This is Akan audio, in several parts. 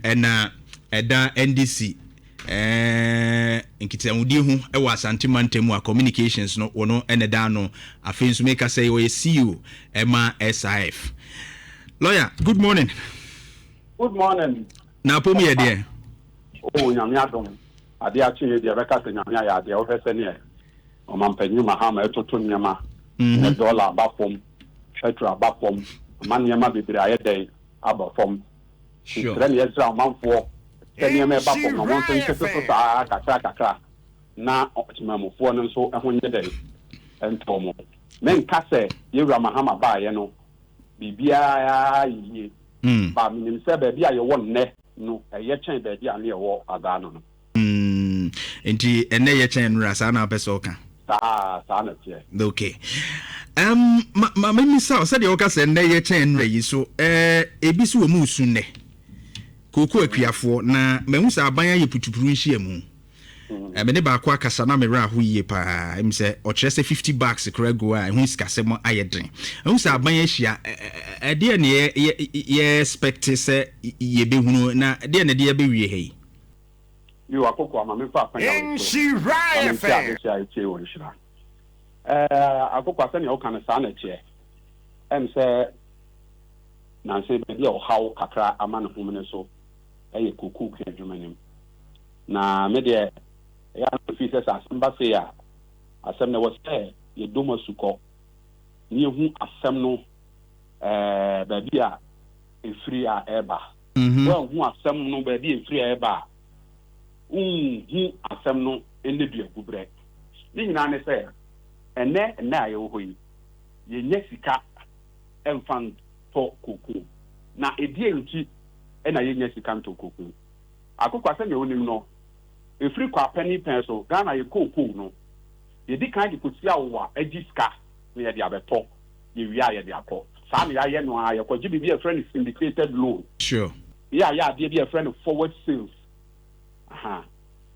Ɛna ɛda NDC nkitahodie ho ɛwɔ Asante mantam a communications no wɔno ɛna da ano. Afei nso meka sɛ ɔyɛ CEO ɛma SIF. Lawyer, good morning. Good morning. Na apom yɛ deɛ? Oh, Nyame adom. Adeɛ akye yɛ deɛ, bɛka sɛ Nyame ayɛ adeɛ. Wohwɛ sɛ neɛ ɔmampanyin Mahama ɛtoto nneɛma, ne dɔla aba fam, petrol aba fam, ama nneɛma bebree ayɛ dɛn aba fam. Srɛ ne yɛsrɛ ɔmanfoɔ sɛ nneɛma ɛba fam na ɔmo nso ntete so saa kakra kakra na ɔtemamufoɔ no nso ho nyɛ dɛn ɛntɔ mo. Menka sɛ yɛwura Mahama baayɛ no biribiara yie, ba menim sɛ baabi a yɛwɔ nnɛ no ɛyɛ kyɛn baabi a ne yɛwɔ adaa no. Nti ɛnɛ yɛ kyɛn nnura saa na wopɛ sɛ ɔka? Saa saa na teɛ. Okay, ma memisa wo, sɛdeɛ woka sɛ nnɛ yɛ kyɛn nnura yi so, ebi so wɔ mu su nnɛ kooko akuafoɔ, na mahu sɛ aban ayɛ putupuru nhyia mu. Me ne baako akasa na merɛ aho yie paa sɛ ɔkyerɛ sɛ 50 bags kora go a ɛho sikasɛm ayɛ den. Ɛhu sɛ aban ahyia, ɛdeɛ ne yɛ expect sɛ yɛbɛhunu na deɛ ne deɛ yɛbɛwie ha yi? Yo, Akoko, ama memfa akwanya wei so na mente adehyɛ a ɛtie wɔ nhyira. Akoko, sɛnea woka no saa na ɛteɛ. Sɛ nansa baabi a ɔhaw kakra ama ne hom ne so ɛyɛ kokoo kua adwuma nim, na me deɛ ɛyɛ ano fi sɛ asɛm ba sei a, asɛm na ɛwɔ sɛ yɛdom asukɔ na yɛhu asɛm no baabi a ɛfiri a ɛreba. Woanhu asɛm no baabi a ɛfiri a ɛreba a, wonhu asɛm no ne duaguberɛ. Ne nyinaa ne sɛ ɛnɛ ɛnɛ a yɛwɔ hɔ yi, yɛnya sika ɛmfa ntɔ kokoo. Na ɛdeɛ nti ɛna yɛnya sika ntɔ kokoo? Akokɔ, sɛnea wonim no, ɛfiri kɔ apɛne pɛn so Ghana yɛ kookoo no, yɛdi kan de kɔsi awowa agye sika na yɛde abɛtɔ. Yɛwie a, yɛde akɔ. Saa na yɛayɛ no a, yɛkɔgye biribi a yɛfrɛ no syndicated loan. Yɛ ayɛ adeɛ bi a yɛfrɛ no forward sales. Aha.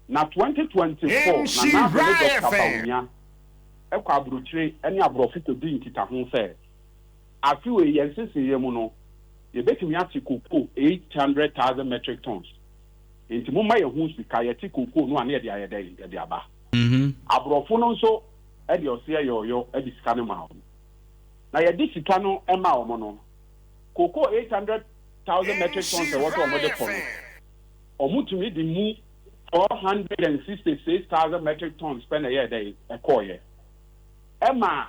Na 2024 na Nana ne Dr. Bawumia ɛkɔ aburokyire ne aborɔfo kɔdi nkitaho sɛ afe wei yɛn nseseyɛ mu no, yɛbɛtumi ate kokoo 800,000 metric tons, nti momma yɛn ho sika yɛte kokoo no a ne yɛde ayɛ dɛn, yɛde aba. Aborɔfo no nso ɛde ɔseɛ yɔɔyɔ ɛde sika no ma wɔn. Na yɛde sika no ma wɔn no, kokoo 800,000 metric tons ɛwɔ sɛ wɔn de kɔ no, wɔn tumi de mu 466,000 metric tons pɛ na ɛyɛ dɛn ɛkɔɔyɛ, ɛma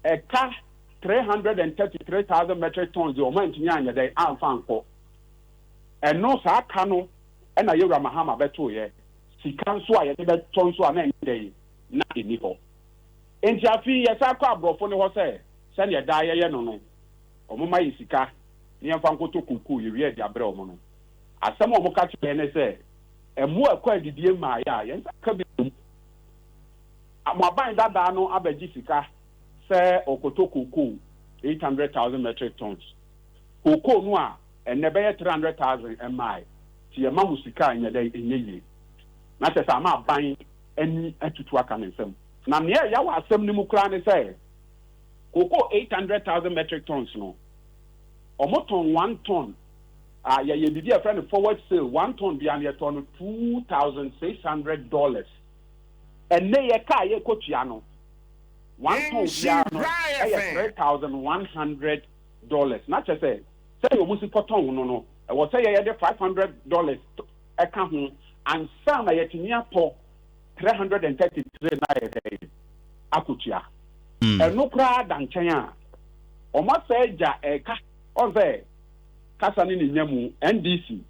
ɛka 333,000 metric tons deɛ wɔn antumi anyɛ dɛn amfa nkɔ. Ɛno saa ka no ɛna yɛwura Mahama bɛtoyɛ sika nso a yɛde bɛtɔ nso a na ɛnyɛ dɛn na ɛni hɔ. Nti afei yɛsa kɔ aborɔfo no hɔ sɛ sɛnea daa yɛyɛ no, ɔmo ma yɛ sika ne yɛmfa nkɔtɔ kokoo. Yɛwie de abrɛ ɔmo no, asɛm a ɔmo ka kyerɛ ne sɛ ɛmo ɛkɔ adidie mmaayɛ a yɛn nsa ka bi mu. Mo aban dadaa no abɛgye sika sɛ ɔkɔtɔ kokoo 800,000 metric tons. Kokoo no a ɛnɛ bɛyɛ 300,000 mmae, nti yɛma mo sika a ɛnyɛ dɛ ɛnyɛ yie. Na kyerɛ sɛ ama aban ani atutu aka ne nsam. Na nea ɛyɛ wɔ asɛm no mu koraa ne sɛ kokoo 800,000 metric tons no, ɔmo tɔn 1 ton a yɛyɛ biribi a yɛfrɛ no forward sale, 1 ton bia no yɛtɔn no $2,600. Ɛnɛ yɛ kaa yɛkɔtua no, 1 ton biara no ɛyɛ $3,100. Na kyerɛ sɛ sɛdeɛ ɔmo si kɔtɔn no, ɛwɔ sɛ yɛyɛ de $500 ɛka ho ansa na yɛtumi atɔ 333 na yɛ dɛ akɔtua. Ɛno koraa da nkyɛn a, ɔmo asɛ gya ɛka ɔn sɛ kasa ne ne nya mu. NDC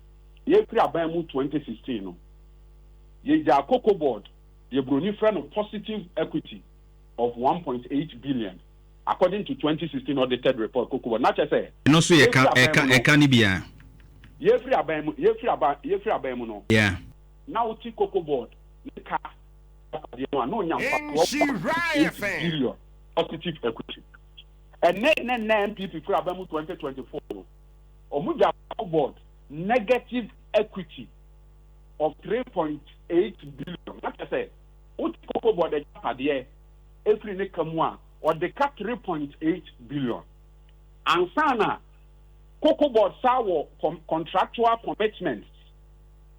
yɛfiri aban mu 2016 no, yɛgya Cocoa Board deɛ buroni frɛ no positive equity of 1.8 billion according to 2016 audited report Cocoa Board. Na kyerɛ sɛ ɛno nso yɛ ka ɛka ɛka ne bia. Yɛfiri aban mu no, na wote Cocoa Board ne ka adeɛ no a, na onya mfasoɔ 8 billion positive equity. Ɛnɛ ne nnɛ NPP firi aban mu 2024 no, ɔmo gya Cocoa Board negative equity of 3.8 billion. Na kyerɛ sɛ wote Cocoa Board agyapadeɛ efiri ne ka mu a, ɔde ka 3.8 billion. Ansa na Cocoa Board saa wɔ contractual commitment.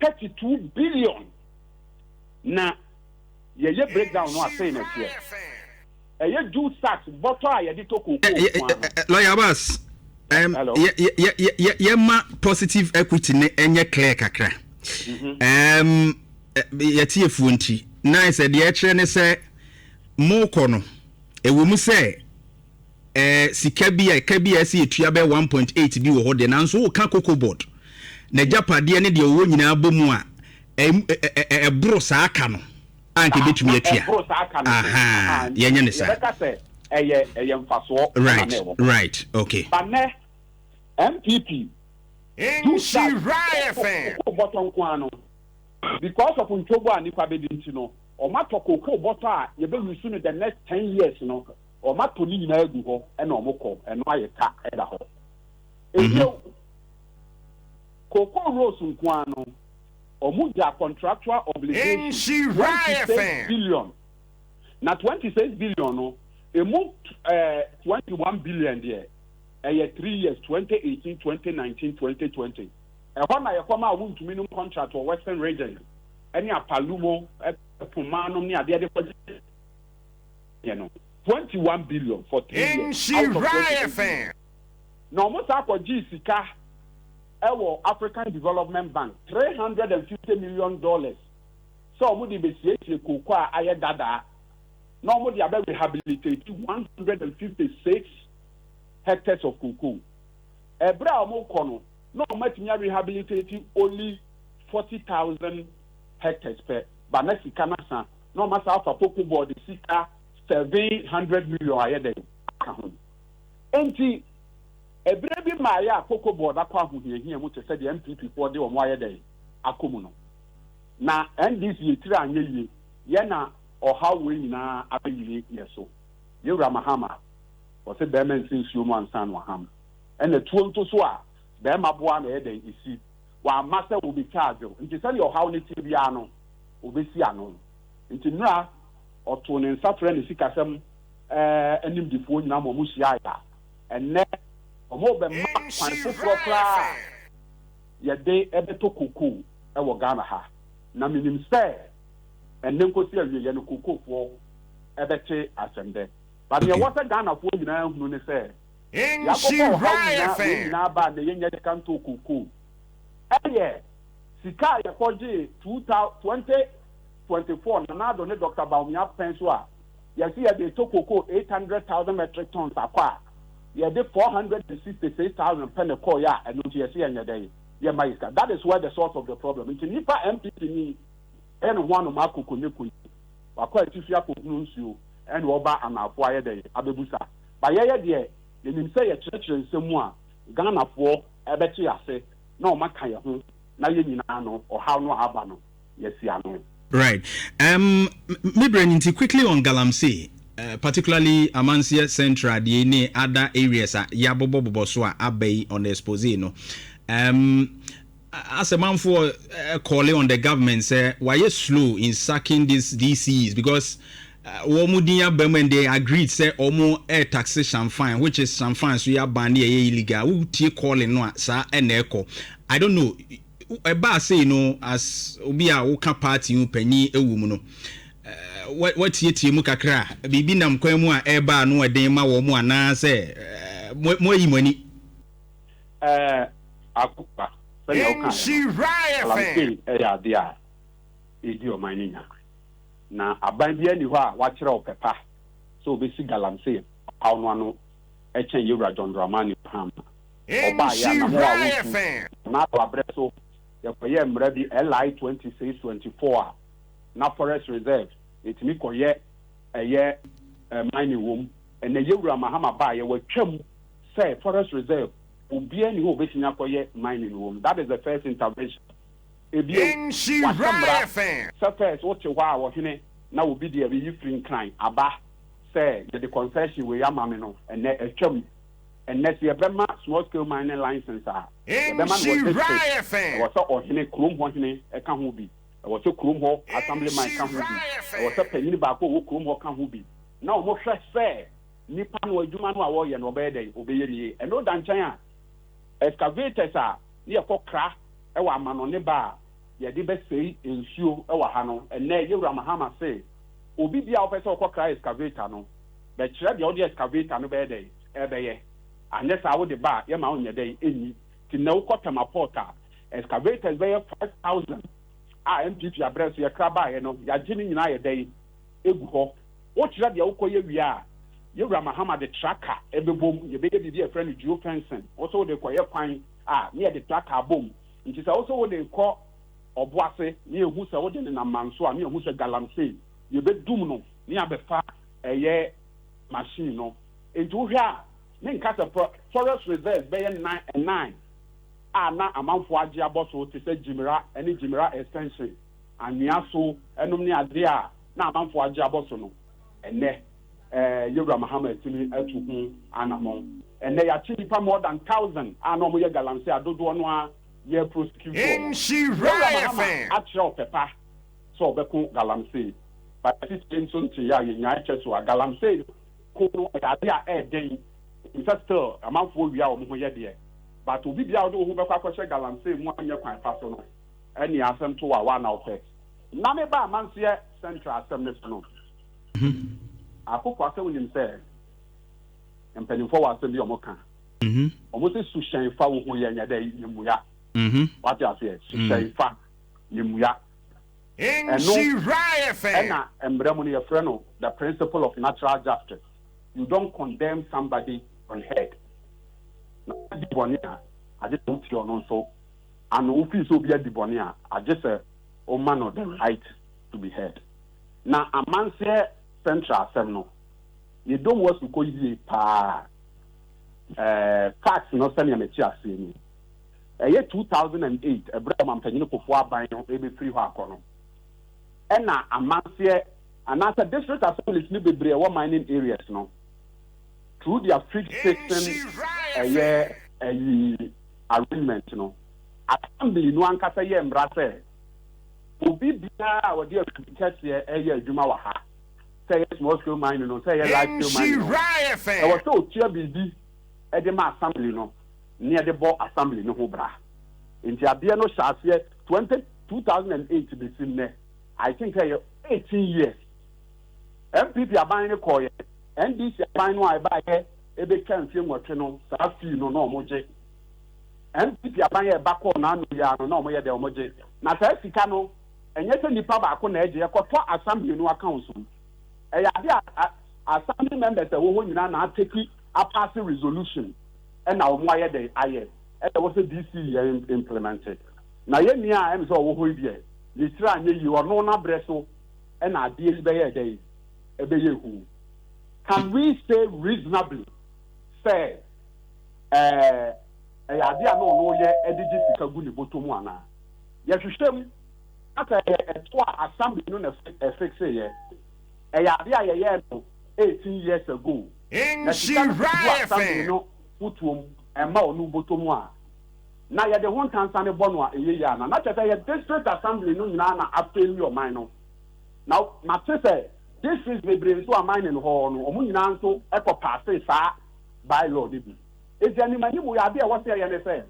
32 billion. Na yɛyɛ breakdown no a, sei na ɛteɛ. Ɛyɛ jute sacks, bɔtɔ a yɛde tɔ kookoo nko ara no. Lawyer Abbas, Hello. Yɛma positive equity ne ɛnyɛ clear kakra. Yɛte efuo nti na sɛ deɛ ɛkyerɛ ne sɛ mokɔ no, ɛwɔ mu sɛ sika bi a ɛka bi a ɛsɛ yɛtua bɛyɛ 1.8 bi wɔ hɔ deɛ, nanso woka Cocoa Board na agyapadeɛ ne deɛ ɔwɔ nyinaa bɔ mu a, ɛboro saa ka no a nka ɛbɛtumi atua. Ɛboro saa ka no so. Aha, yɛnyɛ ne saa. Yɛbɛka sɛ ɛyɛ mfasoɔ ɛna na ɛwɔ. Right, okay. But nɛ NPP jute sacks, kookoo bɔtɔ nko ara no, because of ntwobo a nipa bɛdi nti no, ɔmo atɔ kookoo bɔtɔ a yɛbɛ use no the next 10 years no, ɔmo atɔ ne nyinaa agu hɔ ɛna ɔmo kɔ. Ɛno ayɛ ka ɛda hɔ. Ebio, cocoa rolls nko ara no, ɔmo gya contractual obligation 26 billion. Na 26 billion no emu 21 billion deɛ, ɛyɛ 3 years, 2018, 2019, 2020. Ɛhɔ na yɛkɔma a Wontumi nom contract wɔ Western Region ɛne Apalumo ɛpoma nom ne adeɛ de kɔgye yɛ no, 21 billion for 3 years out of 26 billion. Na ɔmo saa akɔgye sika ɛwɔ African Development Bank, $350 million, sɛ ɔmo de besiesie kooko a ayɛ dadaa na ɔmo de abɛ rehabilitate 156 hectares of cocoa. Ɛbrɛ a ɔmo kɔ no, na ɔmo atumi rehabilitate only 40,000 hectares pɛ ba. Na sika na sa na ɔmo asa afa Cocoa Board sika 700 million ayɛ dɛ aka ho. Nti ebere bi maa yɛ a Cocoa Board akɔ ahohiahia mu te sɛ deɛ NPP foɔ de wɔn ayɛ dɛ akɔ mu no, na NDC etiri anyɛ yie yɛ na ɔhaw wei nyinaa abɛyiri yɛ so. Yɛwura Mahama wɔsɛ bɛrima nsi nsuo mu ansa no aham, ɛna tuo nto so a bɛrima boa na ɛyɛ dɛ esi wama sɛ wɔbɛtwa adwo. Nti sɛdeɛ ɔhaw no tie biara no, wɔbɛsi ano. Nti nnura ɔtoo ne nsa frɛ ne sikasɛm animdifoɔ nyinaa ma ɔmo hyia a ɛnɛ ɔmo bɛma kwan foforɔ koraa a yɛde ɛbɛtɔ kokoo ɛwɔ Ghana ha. Na menim sɛ ɛnɛ nkosi awieɛ no, kookoofoɔ ɛbɛte asɛm dɛ. But deɛ ɛwɔ sɛ Ghanafoɔ nyinaa hunu ne sɛ yɛakɔkɔ ɔhaw nyinaa wei nyinaa ba na yɛnya sika ntɔ kokoo, ɛyɛ sika a yɛkɔgyee 2024 Nana Addo ne Dr Bawumia pɛn so a yɛsi yɛde tɔ kokoo 800,000 metric tons akɔ a yɛde 466,000 pɛ ne kɔɔ yɛ a, ɛno nti yɛsi yɛnyɛ dɛn yɛma yɛ sika. That is where the source of the problem. Nti nipa NPP ni ɛyɛ ne ho anoma akoko ne koyi wakɔ atifi akɔhunu nsuo ɛna ɔba anaafo ayɛ dɛn abɛbusa ba. Yɛyɛ deɛ yɛnim sɛ yɛkyerɛkyerɛ nsɛm mu a, Ghanafoɔ ɛbɛte ase na ɔma ka yɛn ho na yɛn nyinaa no, ɔhaw no a aba no, yɛsi ano. Right. Me nti quickly on galamsey, particularly Amansie Central deɛ ne other areas a yɛabobɔbobɔ so a aba yi on the expose no. As a manfoɔ calling on the government sɛ wayɛ slow in sacking these DCEs because wɔn mu din aba mu and they agreed sɛ wɔn tax changfan, which is changfan so yɛ aban ne yɛyɛ illegal. Wotie calling no a, saa ɛna ɛkɔ. I don't know, ɛbaa sei no, as obi a woka party mu panyin ɛwɔ mu no, watietie mu kakra a, biribi nam kwan mu a ɛreba ano ɛden ma wɔn mu anaasɛ mo ayi mo ani? Akopa, sɛnea woka no, galamsey ɛyɛ adeɛ a ɛdi ɔman no nya, na aban bi ani hɔ a wakyerɛ wo pɛpa sɛ obɛsi galamsey haw no ano ɛkyɛn yɛwura John Dramani Mahama. Ɔbaa yɛ anamo a wotu na abrɛ so yɛkɔyɛ mmara bi L.I. 2624 a na forest reserve yɛtumi kɔyɛ ɛyɛ mining wɔ mu. Ɛnɛ yɛwura Mahama baa yɛ watwam sɛ forest reserve, obiara ni hɔ obɛtumi akɔyɛ mining wɔ mu. That is the first intervention. Ebien, wahyɛ mmara sɛ first wote hɔ a, wɔhene na obi deɛ bɛyi firi Nkran aba sɛ yɛde concession wei ama me no, ɛnɛ atwam. Ɛnɛ sɛ yɛbɛma small scale mining license a, yɛbɛma no wɔ district, ɛwɔ sɛ ɔhene kurom hɔ hene ɛka ho bi, ɛwɔ sɛ kurom hɔ assemblyman ka ho bi, ɛwɔ sɛ panyin baako a ɔwɔ kurom hɔ ka ho bi, na wɔn hwɛ sɛ nipa no adwuma no a wɔreyɛ no, ɔbɛyɛ dɛ ɔbɛyɛ nie. Ɛno da nkyɛn a, excavators a ne yɛkɔ kra ɛwɔ amanɔne ba a yɛde bɛsɛe nsuo wɔ ha no, ɛnnɛ Yɛwura Mahama se obi bia a wopɛ sɛ wokɔkra excavator no, bɛkyerɛ deɛ wode excavator no bɛyɛ dɛn ɛbɛyɛ. Anyɛ saa wode ba a, yɛma wonyɛ dɛn ɛnyi. Nti nnɛ wokɔ Tema Port a, excavators bɛyɛ 5,000 a NPP abrɛ so yɛkra baeɛ no, yɛagye ne nyinaa ayɛ dɛn egu hɔ. Wokyerɛ deɛ wokɔyɛ wie a, Yɛwura Mahama de tracker ɛbɛbom. Yɛbɛyɛ biribi a yɛfrɛ no geofencing. Wo sɛ wode kɔyɛ kwan a, ne yɛde tracker abom. Nti sɛ wo sɛ wode kɔ Ɔboase ne yɛhu sɛ wode nenam Manso a, ne yɛhu sɛ galamsey, yɛbɛdum no ne yɛabɛfa ɛyɛ machine no. Nti wohwɛ a, menka sɛ forest reserves bɛyɛ nnan a na amanfoɔ agye abɔ so te sɛ Gyimira ne Gyimira extension, Anwea so nom ne adeɛ a na amanfoɔ agye abɔ so no, ɛnnɛ Yɛwura Mahama atumi atu ho anamɔn. Ɛnnɛ yɛakye nnipa more than 1,000 a na wɔyɛ galamsey a dodoɔ no ara yɛ prosecute wɔn. Yɛwura Mahama akyerɛ ɔpɛ pa sɛ ɔbɛko galamsey, but titire nso nteeɛ a yɛnyae kyɛ so a galamsey ko no ɛyɛ adeɛ a ɛyɛ den. Menim sɛ still amanfoɔ wia wɔn ho yɛ deɛ, but obi biara a wode wo ho bɛkɔ akɔhyɛ galamsey mu anyɛ kwan pa so no, ɛnneɛ asɛm to wo a, woa na wopɛ. Na me ba Amanseɛ Central asɛm no so no, Akokoa sɛ wonim sɛ mpanimfoɔ wɔ asɛm bi a wɔka. Wɔn se suhyɛn fa wo ho yɛ nyɛ dɛ yɛ mmua. Wate aseɛ? Suhyɛn fa yɛ mmua. Ɛno ɛna mmara mu no yɛfrɛ no the principle of natural justice. You don't condemn somebody unheard. Na adi bɔne a, agye sɛ wotie ɔno nso ano. Wofii sɛ obi adi bɔne a, agye sɛ woma no the right to be heard. Na Amanseɛ Central asɛm no, yɛdɔ mu asukɔ yie paa. Ɛɛ, facts no sɛnea mete aseɛ ni. Ɛyɛ 2008, ɛberɛ a Ɔmampanyini Kufuor aban no rebɛfiri hɔ akɔ no, ɛna Amanseɛ anaasɛ district assemblies no bebree a ɛwɔ mining areas no, through their fixing ɛyɛ ɛyi arrangement no, assembly no ankasa yɛɛ mmara sɛ obi biara a ɔde afidi kɛseɛ ɛyɛ adwuma wɔ ha, sɛ ɛyɛ small scale mining no, sɛ ɛyɛ large scale mining no, ɛwɔ sɛ otua biribi de ma assembly no na yɛde bɔ assembly no ho bra. Nti adeɛ no hyɛ aseɛ 20, 2008 bɛsi nnɛ, I think sɛ ɛyɛ 18 years. NPP aban no kɔɔeɛ, NDC aban no a ɛbaeɛ ɛbɛtwa mfeɛ 8 no, saa fee no na wɔgye. NPP aban a ɛba kɔɔ n'ano yi ara no na wɔyɛ dɛ wɔgye. Na saa sika no, ɛnyɛ sɛ nipa baako na ɛgye, ɛkɔtɔ assembly no accounts mu. Ɛyɛ ade a assembly members a ɛwɔ hɔ nyinaa na ateki apaase resolution ɛna wɔn ayɛ dɛn ayɛ, ɛna ɛwɔ sɛ DC yɛ implement. Na yɛn nua a ɛm sɛ ɔwɔ hɔ yi deɛ, ne tiri anyɛ yie, ɔno n'abrɛ so ɛna adeɛ yi bɛyɛɛ dɛn ɛbɛyɛ hu. Can we say reasonably sɛ ɛɛ ɛyɛ adeɛ a na ɔno yɛ ɛde gye sika gu ne bɔtɔ mu anaa? Yɛhwehwɛ mu na sɛ ɛyɛ ɛto a assembly no na ɛfixe yɛ. Ɛyɛ adeɛ a yɛyɛɛ no 18 years ago. Na sika no gu assembly no fotuom ɛma ɔno bɔtɔ mu a, na yɛde ho ntansa ne bɔ no a ɛyɛ yie ana? Na kyerɛ sɛ yɛ district assembly no nyinaa na afeeli ɔman no. Na mate sɛ districts bebree nso a mining hɔ no, wɔn nyinaa nso kɔ paase saa bylaw no bi. Enti anim anim yɛ adeɛ a ɛwɔ sɛ yɛyɛ ne sɛ,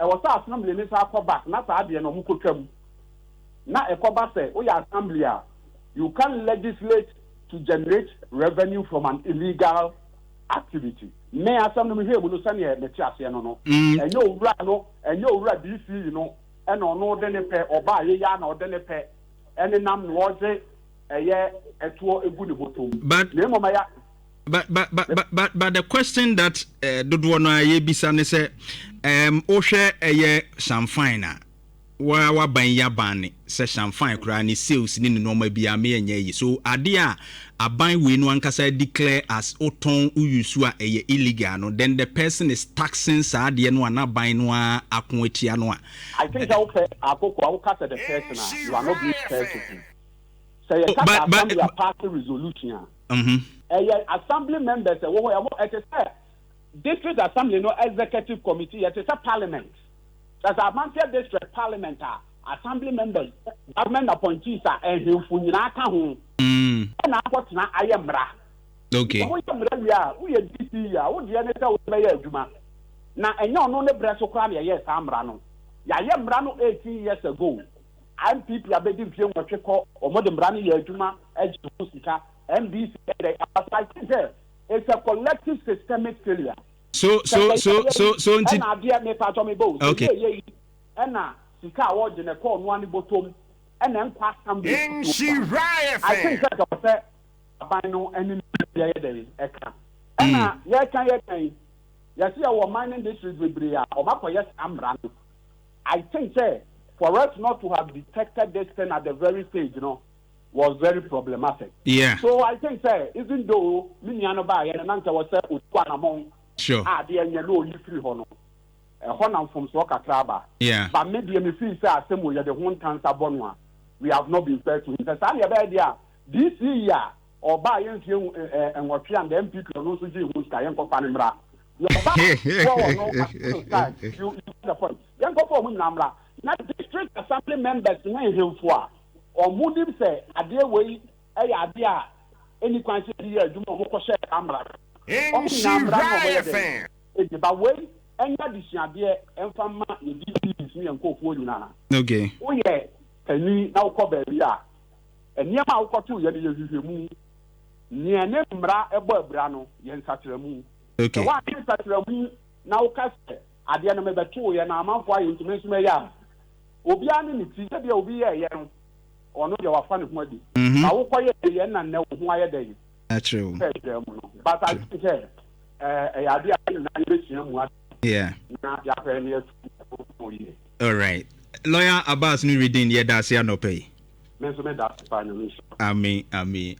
ɛwɔ sɛ assembly no san kɔ back na saa adeɛ no wɔn kɔtwa mu. Na ɛkɔba sɛ woyɛ assembly a, you can legislate to generate revenue from an illegal activity. Me asɛm no mehwɛ mu no sɛneɛ mete aseɛ no, ɛnyɛ owura no, ɛnyɛ owura DC no ɛna ɔno de ne pɛ ɔbaa yɛyɛ na ɔde ne pɛ ɛne nam na ɔgye ɛyɛ ɛtoɔ egu ne bɔtɔ mu. But na mmom ɛyɛ But the question that dodoɔ no a yɛbisa ne sɛ, wohwɛ ɛyɛ Changfan a wa waban yi aban ne sɛ Changfan koraa ne sales ne ne nneɛma bi a meyɛ nyɛ yi so adeɛ a aban wei no ankasa declare as wotɔn woyusu a ɛyɛ illegal no, then the person is taxing saa adeɛ no a n'aban no a ako atia no a. I think sɛ wopɛ akoko a woka sɛ the person a, you are not being fair to him. Sɛ yɛka sɛ assembly a pass resolution a, ɛyɛ assembly members ɛwɔ hɔ, ɛwɔ ɛte sɛ district assembly no executive committee, yɛte sɛ parliament. Sɛ Amanseɛ District parliament a assembly members, government appointees a ɛhemfo nyinaa ka ho ɛna akɔtena ayɛ mmara. Wɔn yɛ mmara wie a, woyɛ DC a, wodeɛ ne sɛ wobɛyɛ adwuma. Na ɛnyɛ ɔno ne brɛ so koraa na yɛyɛɛ saa mmara no. Yɛayɛ mmara no 18 years ago. NPP abɛdi mfie 8 kɔ, ɔmo de mmara no yɛ adwuma, agye ho sika. NDC ɛdɛ abasa. I think sɛ it's a collective systemic failure. So nti Ɛna adeɛ mepatɔ me bo yɛ yɛ yi, ɛna sika a wɔgye ne kɔɔ noa ne bɔtɔm, ɛna nkɔ assembly. I think sɛ kɛ sɛ aban no ɛne ne yɛ dɛ ɛka, ɛna yɛka yi, yɛsi yɛwɔ mining district bebree a ɔmakɔyɛ saa mmara no. I think sɛ for us not to have detected this thing at the very stage was very problematic. So I think sɛ even though me nua no baa yɛ no, na nka wɔ sɛ otu anamɔn a adeɛ nyɛ na oyi firi hɔ no, ɛhɔ na mfomsoɔ kakra aba. But me deɛ, me feel sɛ asɛm o, yɛde ho ntansa bɔ no a, we have not been fair to him. Sɛ saa deɛ ɛbɛyɛ deɛ a, DCE a ɔbaa yɛn mfie 8 and the NPP, ɔno nso gye ho sika, yɛn nkɔfa ne mmra. Deɛ ɔba wɔ no side, you get the point. Yɛn nkɔfa ɔmo nyinaa mmra na district assembly members ne nhemfo a ɔmo nim sɛ adeɛ wei ɛyɛ adeɛ a ɛni kwan sɛ yɛde yɛ adwuma, ɔmo kɔhyɛ amra, ɔmo nyinaa mmra na ɔmo yɛ dɛ edi ba wei ɛnyɛ adesuadeɛ ɛmfa mma yɛ DCs ne yɛn nkɔɔfoɔ nyinaa. Woyɛ panyin na wokɔ baabi a, nneɛma a wokɔto yɛ no, yɛ hwehwɛmu nea ne mmara ɛbɔ abira no, yɛ nsakyerɛmu. Sɛ woanyɛ nsakyerɛmu na woka sɛ adeɛ no mebɛtoo yɛ na amanfoɔ ayɛ, ntumi nso mɛyɛ a, obiara ne ne ti sɛdeɛ obi yɛɛyɛ no, ɔno deɛ wafa ne ho adi. Na wokɔyɛ yɛ na nnɛ wo ho ayɛ dɛn? Akyerɛ wo. Sɛ ɛkyerɛ mu no, but I think sɛ ɛyɛ adeɛ a nyinaa yɛbɛsua mu ade na yɛahwɛ ne yɛatu yie. All right. Lawyer Abbas Nurudeen, yɛda ase anɔpɛ yi. Me nso meda ase paa, Nyame nhyira. Amen, amen.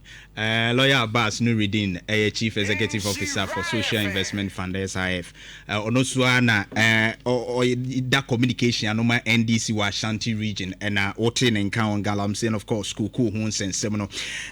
Lawyer Abbas Nurudeen, Chief Executive Officer for Social Investment Fund, SIF. Ɔno nso ara na ɔda communication ano ma NDC wɔ Ashanti Region, ɛna wote ne nka on galamsey and of course cocoa ho nsɛnsɛm no.